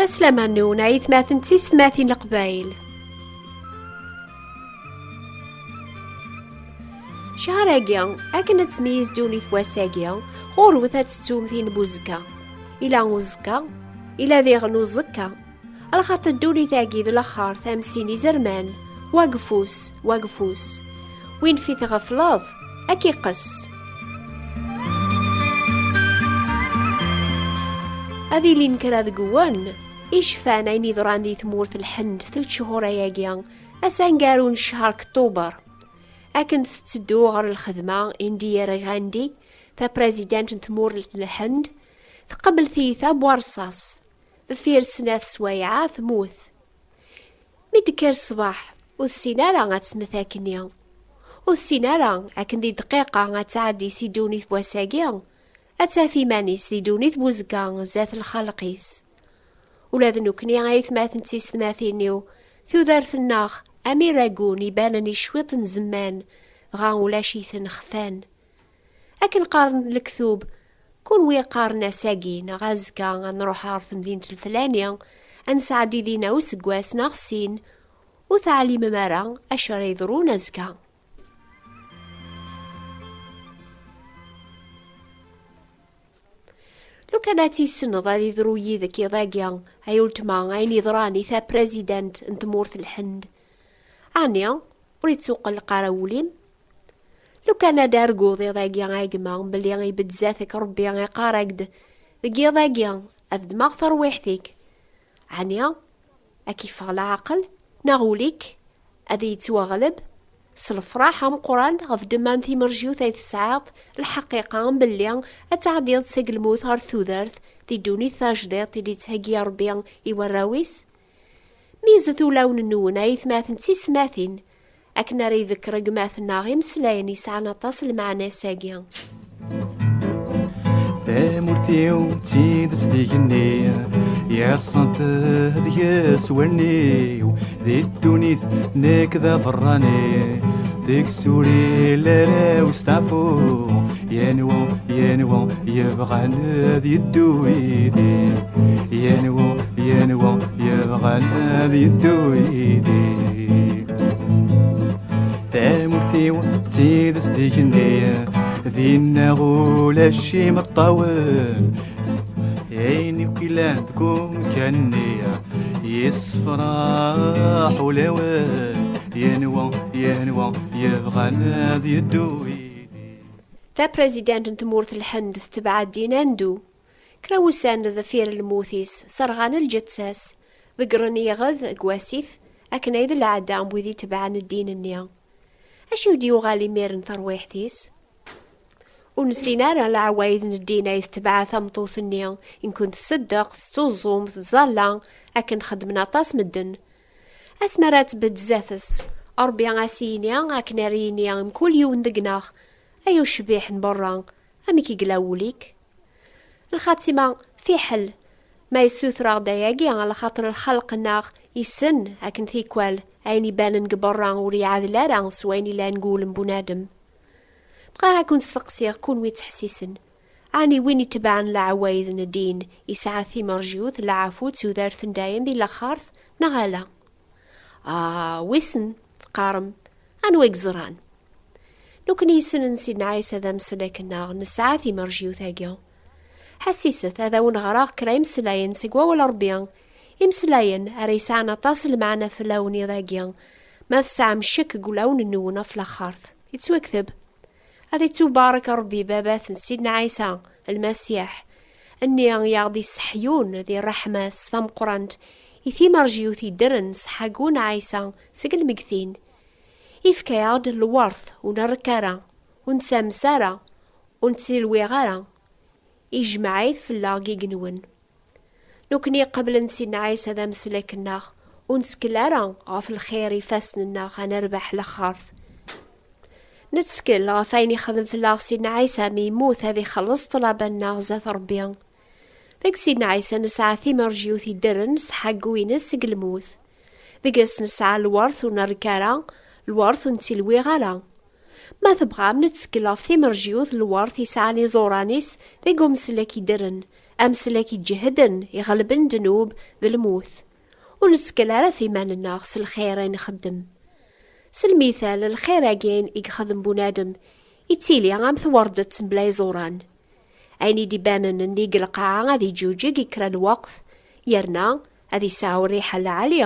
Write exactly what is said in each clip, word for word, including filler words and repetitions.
Aslama-nwen, aytmaten d tisetmatin n Leqbayel. Cehṛ-agi, akken ad tmeyyez ddunit n wass-agi, ɣur-wet ad tettum tin n uzekka. Ila uzekka, ila diɣen uẓekka. Lxaṭer ddunit-agi d laxert am sin izerman, wa deg ufus, wa deg ufus. Win fi tɣefleḍ, ad k-iqqes. Ad ilin kra deg-wen icfan ayen yeḍran di tmurt n Lhend telt cchur ayagi, ass aneggaru n ccher Kṭuber. Akken tetteddu ɣer lxedma, Indira Gandhi, taprezidant n tmurt n Lhend, tqebbel tiyita n warṣas. Deffir snat swayeɛ, temmut. Mi d-tekker ṣṣbeḥ, ur tessin ara ad temmet akkenni. Ur tessin ara akken di dqiqa ad tɛeddi si ddunit n wass-agi, ad taf iman-is di ddunit n uzekka zdat lxalq-is. Ula d nekkni, aytmaten d tisetmatin-iw, tudert-nneɣ am iragun ibanen i cwiṭ n zzman, dɣa ulac-iten xfan. Akken qqaren lektub, kunwi qqaren ass-agi neɣ azekka ad nruḥ ɣer temdint leflani, ad nesɛeddi dinna useggas neɣ sin, ur teɛlimem ara acu ara yeḍrun azekka. Lukan ad tissneḍ ad iḍru yid-k iḍ-agi, ay ultma, ayen yeḍran i taprezidant n tmurt n Lhend, ɛni ur ittuqelleq ara wul-im? Lukan ad d-arguḍ iḍ-agi a gma belli ibedd zdat-k Rebbi iqqar-ak-d, deg yiḍ-agi ad ddmeɣ tarwiḥt-ik, ɛni ad k-iffeɣ leɛqel, neɣ ul-ik ad yettwaɣleb? S lefraḥ ameqqran ɣef ddemma n timerjiwt ay tesɛiḍ, lḥaqiqa belli ad tɛeddiḍ seg lmut ɣer tudert di ddunit tajdiṭ i d-yettheggi Rebbi i warraw-is. Meyyzet ulawen-nwen, aytmaten d tisetmatin, akken ara iḍekkeṛ gma-tneɣ imeslayen yesɛan aṭas n lmeɛna ass-agi. Tamurt-iw d tidet d igenni, yerṣant deg-s wallen-iw, di ddunit nekk d aberrani, deg-s ur illi ara usteɛfu, yenwa, yenwa yebɣan ad yeddu yid-i, yenwa, yenwa yebɣan ad yeddu yid-i. Tamurt-iw d tidet d igenni, dinna ulac imeṭṭawen. Ayen akk ilan deg umkan-nni, yessefraḥ ulawen. Yenwa, yenwa yebɣan ad yeddu yid-i. Taprezidant n tmurt n Lhend tetbeɛ ddin Hindu. Kra wussan deffir lmut-is, serɣan lǧetta-s, ḍeggren iɣed deg wasif, akken ay d lɛada n wid itebɛen ddin-nni. Acu i d-yuɣal imiren tarwiḥt-is? Ur nessin ara leɛwayed n ddin ay tetbeɛ tameṭṭut-nni, i nkun tṣeddeq, tettuẓum, tettẓalla, akken xeddmen aṭas medden. Asmi ara tbedd zdat-s, Ṛebbi a s-yini akken ara yini i mkul yiwen deg-neɣ, ay ucbiḥ n berra, amek i yella wul-ik? Lxatima fiḥel, ma yessutreɣ-d ayagi, lxaṭer lxalq-nneɣ yessen akken tikwal ayen ibanen deg berra ur iɛadel ara s wayen yellan deg wul n bunadem. Bɣiɣ ad ken-steqsiɣ, kunwi ttḥessisen, ɛni win itebɛen leɛwayed n ddin yesɛa timerjiwt, leɛfu d tudert n dayem di laxert, neɣ ala? Ah, wissen, teqqarem, anwa i yeẓran? Nekkni yessnen Sidna Ɛisa d ameslak-nneɣ, nesɛa timerjiwt-agi. Ḥassiset, ad awen-ɣreɣ kra imeslayen seg wawal Ṛebbi, imeslayen ara yesɛan aṭas n lmeɛna fell-awen iḍ-agi, ma tesɛam ccek deg wulawen-nwen ɣef laxert. Yettwakteb: Ad ittubarek Ṛebbi, Baba-t n Sidna Ɛisa Lmasiḥ, nni i aɣ-d-isseḥyun di ṛṛeḥma-s tameqqrant, i timerjiwt yeddren sḥaggun Ɛisa seg lmegtin. Ifka-yaɣ-d lweṛt ur nrekk ara, ur nettames ara, ur nettilwiɣ ara. Ijmeɛ-it fell-aɣ deg yigenwen. Nekkni qeblen Sidna Ɛisa d ameslak-nneɣ, ur nettkel ara ɣef lxir ifassen-nneɣ ad nerbeḥ laxert. Nettkel ɣef ayen ixdem fell-aɣ Sidna Ɛisa mi yemmut ad ixelleṣ ṭṭlaba-nneɣ zdat Ṛebbi. Deg Sidna Ɛisa nesɛa timerjiwt yeddren s ḥaggu-ines seg lmut. Deg-s nesɛa lweṛt ur nrekk ara, lweṛt ur nettilwiɣ ara. Ma tebɣam, nettkel ɣef timerjiwt n lweṛt yesɛan iẓuran-is deg umeslak yeddren, ameslak iǧehden, iɣelben ddnub d lmut. Ur nettkel ara ɣef iman-nneɣ s lxir ay nxeddem. S lmital, lxir-agi i yexdem bunadem, ittili am twerdet mebla iẓuran. Ayen i d-ibanen nnig lqaɛa ad iǧuǧeg i kra n lweqt, yerna ad yesɛu rriḥa lɛali.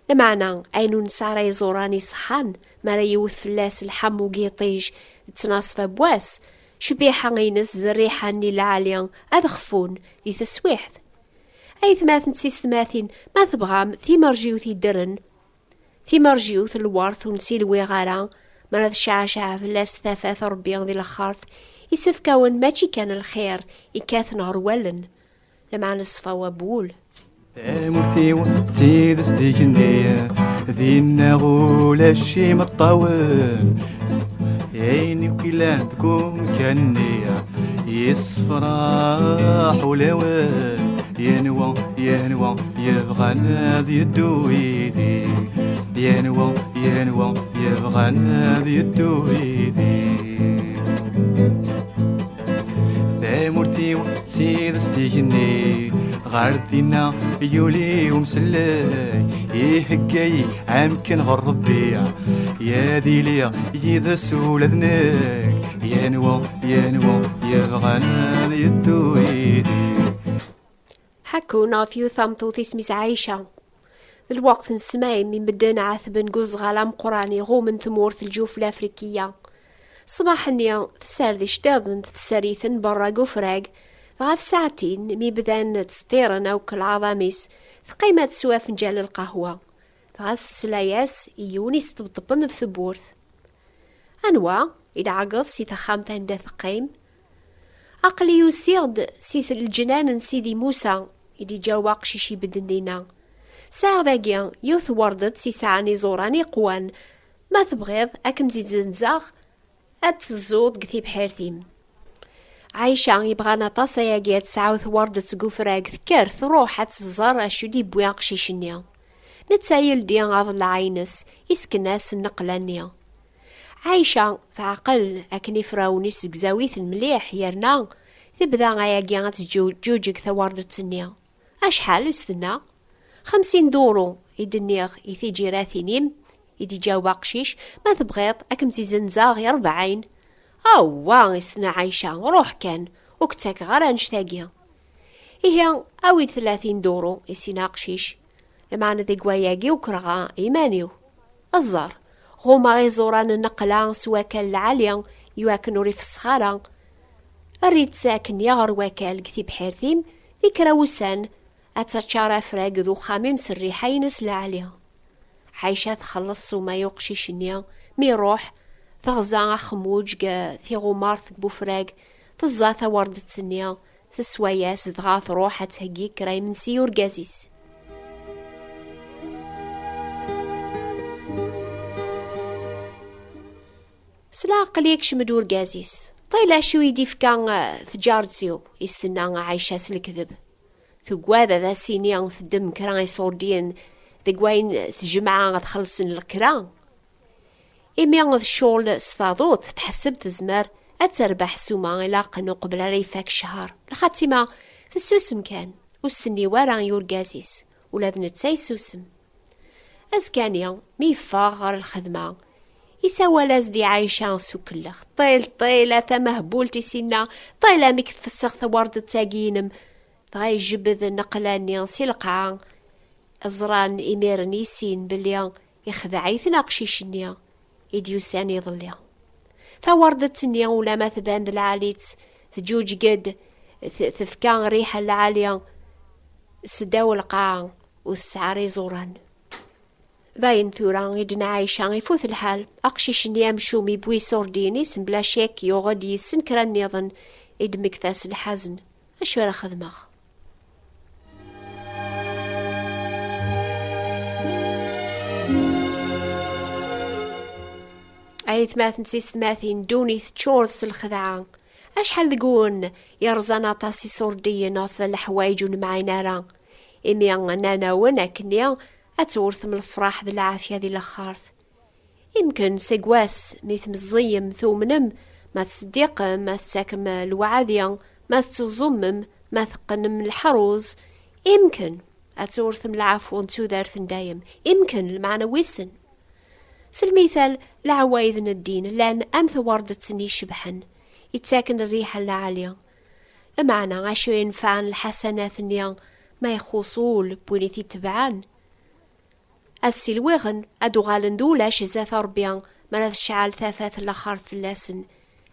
Lameɛna, ayen ur nesɛi ara iẓuran iṣeḥḥan, mi ara yiwet fell-as lḥamu n yiṭij d ttnaṣfa n wass, ccbiḥa-ines d rriḥa-nni lɛali ad xfun di teswiḥt. Aytmaten d tisetmatin, ma tebɣam timerjiwt yeddren, timerjiwt n lwert ur nessilwiɣ ara, mi ara tecɛaceɛ fell-as tafat n Ṛebbi di lexxert, isefk-awen mačči kan lxir ikkaten ɣer wallen, lameɛna ṣṣfa wabul. Tamurt-iw d tidest igenni, dinna ulac imeṭṭawen. Ayen akk ilan deg umkan-nni, yessefraḥ ulawen. Yenwa, yenwa yebɣan ad yeddu yid-i. Yenwa, yenwa yebɣan ad yeddu yid-i. Tamurt-iw d tidest igenni, ɣer dinna yuli umsellek, ihegga-yi amkan ɣer Rebbi, ad iliɣ yid-s ula d nekk. Yenwa, yenwa yebɣan ad yeddu yid-i. Ḥekkun ɣef yiwet tameṭṭut isem-is Ɛica. D lweqt n ssmay mi medden ɛetben deg uzɣal ameqqran iɣummen tmurt n Lǧuf Lafrikiya. Ṣṣbeḥ-nni, tessared iceṭṭiḍen tfesser-iten berra deg ufrag, dɣa f ssaɛtin mi bdan ttseṭṭiren akk lɛaḍam-is, teqqim ad teswa afenǧal n lqahwa. Dɣa tesla-yas i yiwen yesṭebṭben ɣef tewwurt. Anwa? I d-ɛeggeḍ si texxamt anda teqqim. Aql-i usiɣ-d si t-, leǧnan n Sidi Musa, i d-iǧaweb aqcic ibedden dinna. Sɛiɣ dagi yiwet twerḍet yesɛan iẓuran iqwan. Ma tebɣiḍ, ad kem-tt-id-zzenzeɣ, ad tt-teẓẓuḍ deg tibḥirt-im. Ɛica yebɣan aṭas ayagi ad tesɛu twerḍet deg ufrag, tekker, truḥ ad tẓer acu d-iwwi aqcic-nni. Netta yeldi aḍellaɛ-ines, isken-as nneqla-nni. Ɛica teɛqel akken ifrawen-is zegzaw-iten mliḥ, yerna tebda ayagi ad teǧǧuǧǧeg tawerḍet-nni. Acḥal? I s-tenna. Xemsin duru, i d-nniɣ i tiǧiratin-im, i d-iǧaweb aqcic, ma tebɣiḍ ad kem-tt-id-zzenzeɣ i rebɛin. Awwa, i s-tenna Ɛica, ruḥ kan, ur k-ttakeɣ ara annect-agi. Ihi, awi-d tlatin duru, i s-yenna aqcic. Lameɛna deg wayagi ukreɣ iman-iw. Ẓer, ɣummeɣ iẓuran n nneqla s wakal lɛali, iwakken ur ifessex ara. Err-itt akkenni ɣer wakal deg tibḥirt-im, di kra wussan, ad taččar afrag d uxxam-im s rriḥa-ines lɛali. Ɛica txelleṣ ssuma i uqcic-nni, mi iruḥ, teɣza axemmuǧ deg tiɣumert n wufrag, teẓẓa tawerḍet-nni, teswa-yas, dɣa truḥ ad theggi kra imensi i urgaz-is. S leɛqel yekcem-d urgaz-is. Ṭil acu i d-ifka, eh, tǧaret-iw, i s-tenna Ɛica s lekdeb. Tugad ad as-tini teddem kra iṣurdiyen deg wayen tejmeɛ ad xellṣen lekra. Imi d ccɣel s taḍuṭ, tḥesseb tezmer ad terbeḥ ssuma ilaqen uqbel ara ifak ccher. Lxatima, tessusem kan, ur s-tenni wara i urgaz-is, ula d netta yessusem. Azekka-nni, mi yeffeɣ ɣer lxedma, isawal-as-d i Ɛica s ukellex: "Ṭil, ṭil, a tamehbult," i s-yenna, "ṭil amek tfessex tawerḍet-agi-inem." Dɣa ijebbed nneqla-nni si lqaɛa. Ẓran imiren i sin belli ixdeɛ-iten aqcic-nni i d-yusan iḍelli. Tawerḍet-nni, ulama tban d lɛali-tt, tǧuǧeg-d, t-, tefka rriḥa lɛali seddaw lqaɛa, ur tesɛi ara iẓuran. Dayen tura i d-tenna Ɛica ifut lḥal, aqcic-nni amcum yewwi iṣurdiyen-is, mebla ccek yuɣ-d yis-sen kra nniḍen i d-temmekta s lḥazen. Acu ara xedmeɣ? Aytmaten d tisetmatin, ddunit teččuret s lxedɛa. Acḥal deg-wen yerẓan aṭas iṣurdiyen ɣef leḥwayeǧ ur nemɛin ara, imi nnan-awen akkenni ad tewrtem lefraḥ d lɛafya di lexxart. Imken seg wass mi tmeẓẓiyem, tumnem, ma teṣeddiqem, ma tettakem lewɛadi, ma tettuẓumem, Ma teqqnem leḥruz, imken ad tewrtem lɛafu n tudert n dayem, imken lmeɛna wissen. S lmital, leɛwayed n ddin llan am twerdet-nni icebḥen, ittaken rriḥa lɛali. Lameɛna acu yenfɛen lḥasanat-nni ma ixuṣ ul n win i t-itebɛen? Ad silwiɣen, ad uɣalen d ulac zdat Ṛebbi, mi ara tecɛel tafat n laxert fell-asen.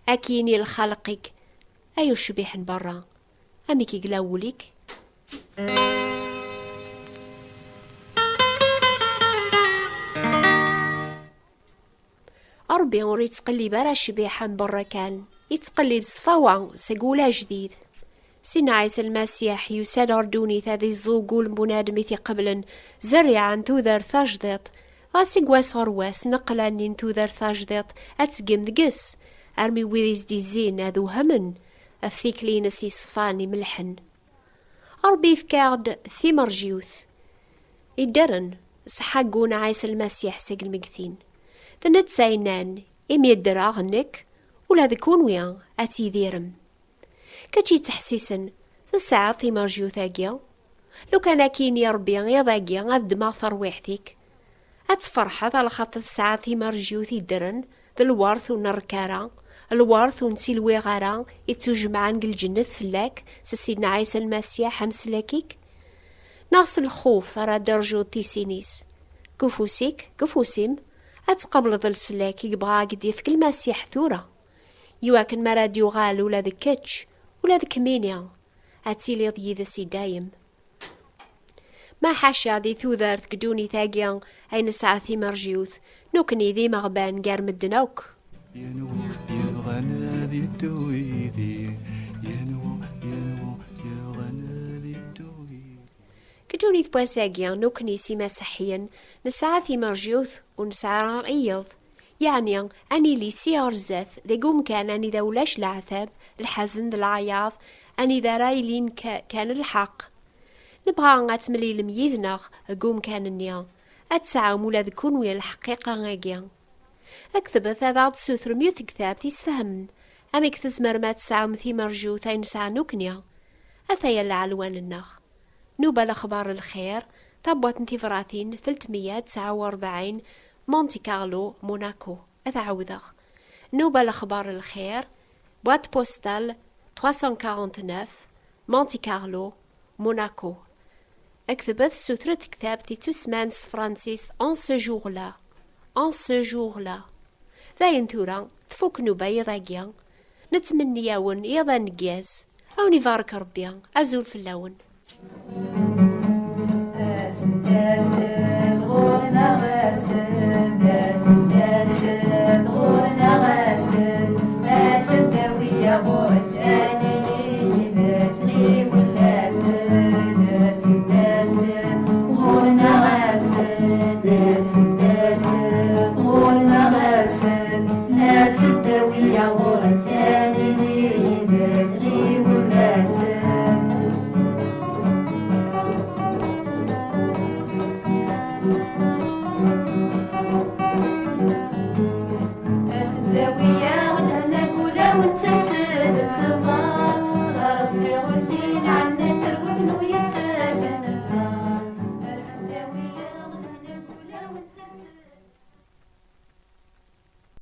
Ad k-yini lxaleq-ik: ay ucbiḥ n berra, amek i yella wul-ik? Ṛebbi ur yettqellib ara ccbiḥa n berra kan, yettqellib ṣṣfawa seg wul ajdid. Sidna Ɛisa Lmasiḥ yusa-d ɣer ddunit ad iẓẓu ggul n bunadem i t-iqeblen, zerriɛa n tudert tajdiṭ. Ɣas seg wass ɣer wass, neqqla-nni n tudert tajdiṭ ad teggem deg-s, armi wid i s-d-izzin ad uhmen ɣef tikli-ines yeṣfan imellḥen. Ṛebbi yefka-aɣ-d timerjiwt iddren, ṣeḥḥa n Ɛisa Lmasiḥ seg lmegtin. D netta yennan: "Imi ddreɣ nekk, ula d kunwi ad tidirem." Kečč yettḥessisen, tesɛiḍ timerjiwt-agi? Lukan ad k-yini Ṛebbi iḍ-agi ad ddmeɣ tarwiḥt-ik, ad tferḥeḍ, alaxaṭer tesɛiḍ timerjiwt iddren, d lweṛt ur nrekk ara, lweṛt ur nettilwiɣ ara, ittujemɛen deg lǧennet fell-ak s Sidna Ɛisa Lmasiḥ ameslak-ik? Neɣ s lxuf ara d-terjuḍ tisin-is? Deg ufus-ik, deg ufus-im, ad tqableḍ leslak i yebɣa ad k-d-yefk Lmasiḥ tura, iwakken mi ara d-yuɣal ula d kečč, ula d kemmini, ad tiliḍ yid-s i dayem. Ma ḥaca di tudert deg ddunit-agi ay nesɛa timerjiwt, nekkni d imeɣban gar medden akk. Yenwa yebɣan ad yeddu yid-i, yenwa, yenwa yebɣan ad yeddu yid-i. Deg ddunit n wass-agi, nekkni s imaseḥḥiyen, nesɛa timerjiwt ur nesɛi ara iyeḍ. Yeɛni, ad nili si ɣer zdat, deg umkan anida ulac leɛtab, lḥazen d leɛyaḍ, anida ara ilin ka-, kan lḥeqq. Nebɣa ad temlilem yid-neɣ deg umkan-nni, ad tesɛum ula d kunwi lḥeqiqa-agi. Aktbet ad aɣ-d-tessutrem yiwet n tektabt isfehmen amek tzemrem ad tesɛum timerjut ay nesɛa nekkni. Ataya lɛelwan-nneɣ. Nuba Lexbar Lxir, tabwaṭ n tibratin telt meyya tesɛa u rebɛin, Monte Carlo, Monaco. Ad ɛawdeɣ. Nuba Lexbar Lxir, boîte postale trois cent quarante-neuf, Monte Carlo, Monaco. Aktbet, sutret tektabt ittusemman s tefransist En ce jour-là. En ce jour-là. Dayen tura, tfuk nnuba iḍ-agi. Nettmenni-yawen iḍ aneggaz. A wen-ibarek Rebbi. Azul fell-awen. Asent-asent ɣur-neɣ asent, asent-asent ɣur-neɣ asent, asent-awi ɣur-k ad nili yid-k ɣiwel asent, asent-asent ɣur-neɣ asent, asent-asent ɣur-neɣ asent, asent-awi ɣur-k ad nili yid-k ɣiwel asent. Asent-awi